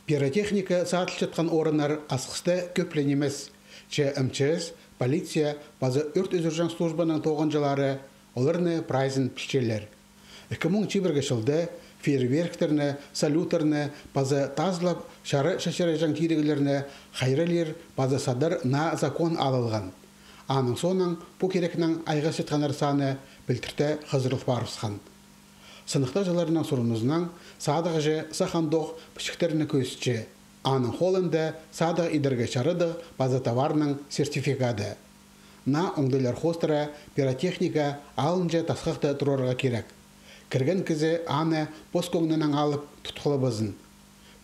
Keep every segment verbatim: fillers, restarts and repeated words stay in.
Пиротехника садылчатхан орыннар Асхыста кӧп ле нимес. Че М Ч С, полиция паза ӧрт ӱзӱрҷең службаның тоғынҷылары оларны прайзын пілчелер. Ікі муң чибіргі чылда фейерверктерні, салюттарны паза тазылап чары чачырҷаң тиріглерні хайралир паза садар наа закон алылған. Аның соонаң пу кирекнең айғасчатханнар саны пілтірте хызырыл парыбысхан. Сыныхтағҷыларның сурынызынаң, садығҷы сах андох пічіктерні кӧзітче. Аның холында садығ идерге чарадығ паза товарның сертификады. Наа оңдайлар хоостыра пиротехника алынҷа тасхахта турарға кирек. Кірген кізі аны пос кӧңнінең алып тутхылабазын.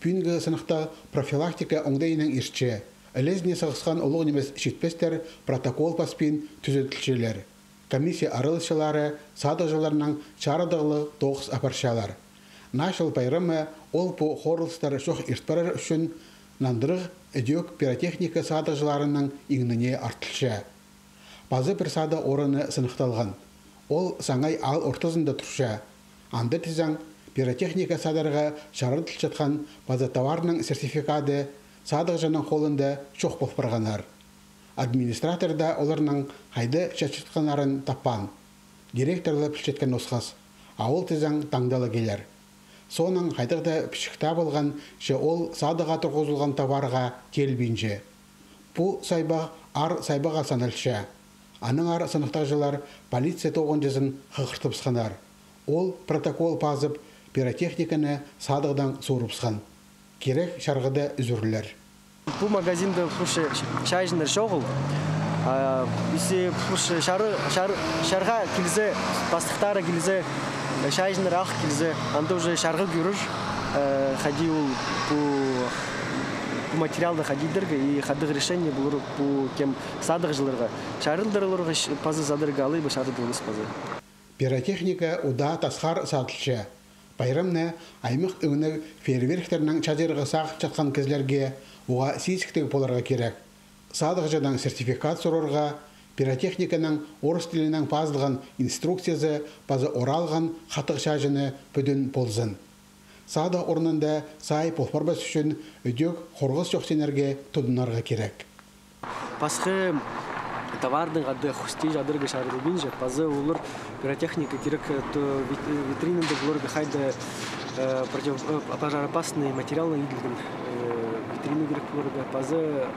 Пӱӱнгі сыныхтағ профилактика оңдайынаң иртче. Ілезіне сығысхан улуғ нимес читпестер протокол паспин тӱзеділчелер. Комиссия араласчылары садығҷыларнаң чарадығлығ тоғыс апарчалар. Наа чыл пайрамы ол пу хорылыстар чох ирт парар ӱчӱн нандырығ ідӧк пиротехника садығҷыларының иңніне артылча. Паза пір садығ орыны сыныхталған. Ол саңай аал ортазында турча. Анда тізең, пиротехника садарға чарадылчатхан паза товарның сертификады садығҷының холында чох пол парғаннар. Администратор даа оларның хайда чатчатханнарын таппаан. Директор ла пілчеткен осхас, а ол тізең таңда ла килер. Соонаң хайдағ даа пічік табылған, че ол садыға турғызылған товарға тиилбинче. Пу сайбағ аар сайбағға саналча. Аннаңар сыныхтағҷылар полиция тоғынҷызын хығыртыбысханнар. Ол протокол пазып, пиротехниканы садығдаң суурыбысхан. Кирек чарғыда ӱзӱрлер. Пу магазинда пу ча-, чайҷыннар чоғыл. А, если пу ча-, чары-, чар-, чарға килзе, пастыхтары килзе, э, чайҷыннар ах килзе, анда уже чарға кӧрер, э, хайди ол пу, пу материалды хайди идерге и хайдағ решение полар пу кем садығҷыларға. Чарылдырарға паза садарға алай ба чарыдылмас паза. Пиротехника удаа тасхар садылча. Пайрамны аймах ӧңніг фейерверктернең чадирға сағынчатхан кізілерге уғаа сизіктіг поларға кирек. Садығҷыдаң сертификат сурарға, пиротехниканың орыс тілінең пазылған инструкциязы паза оралған хатығ чайҷыны пӱдін ползын. Садығ орнында сай пол парбас ӱчӱн ідӧк хорғыс чох синерге тудынарға кирек. Пасха товарның ады хости чадырға чарыдылбинча, паза олар пиротехника кирек, э, то вит-, э, витринада поларға хайда, э, против-, э, пожароопасный материалнаң иділген, э, витрина кирек поларға, паза, э,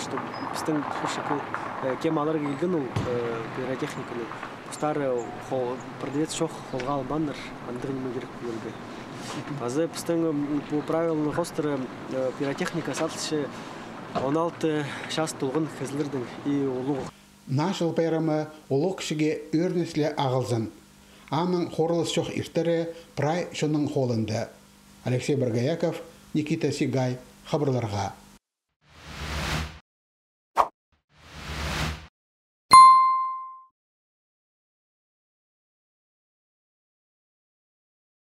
чтоб пістің хушакыл, э, кем аларға килген ол, э, пиротехниканы. Постары хо-, продавец чох, холға албааннар, андағ ниме кирек поларға. Паза пістің, м, пу правиланы хоостыра, э, пиротехника садылча он алты час толған кізілердең и улуғ. Наа чыл пайрамы улуғ кічіге ӧрінісче ағылзын. Аның хорылыс чох иртері прай чонның холында. Алексей Боргояков, Никита Сигай, хабарларға.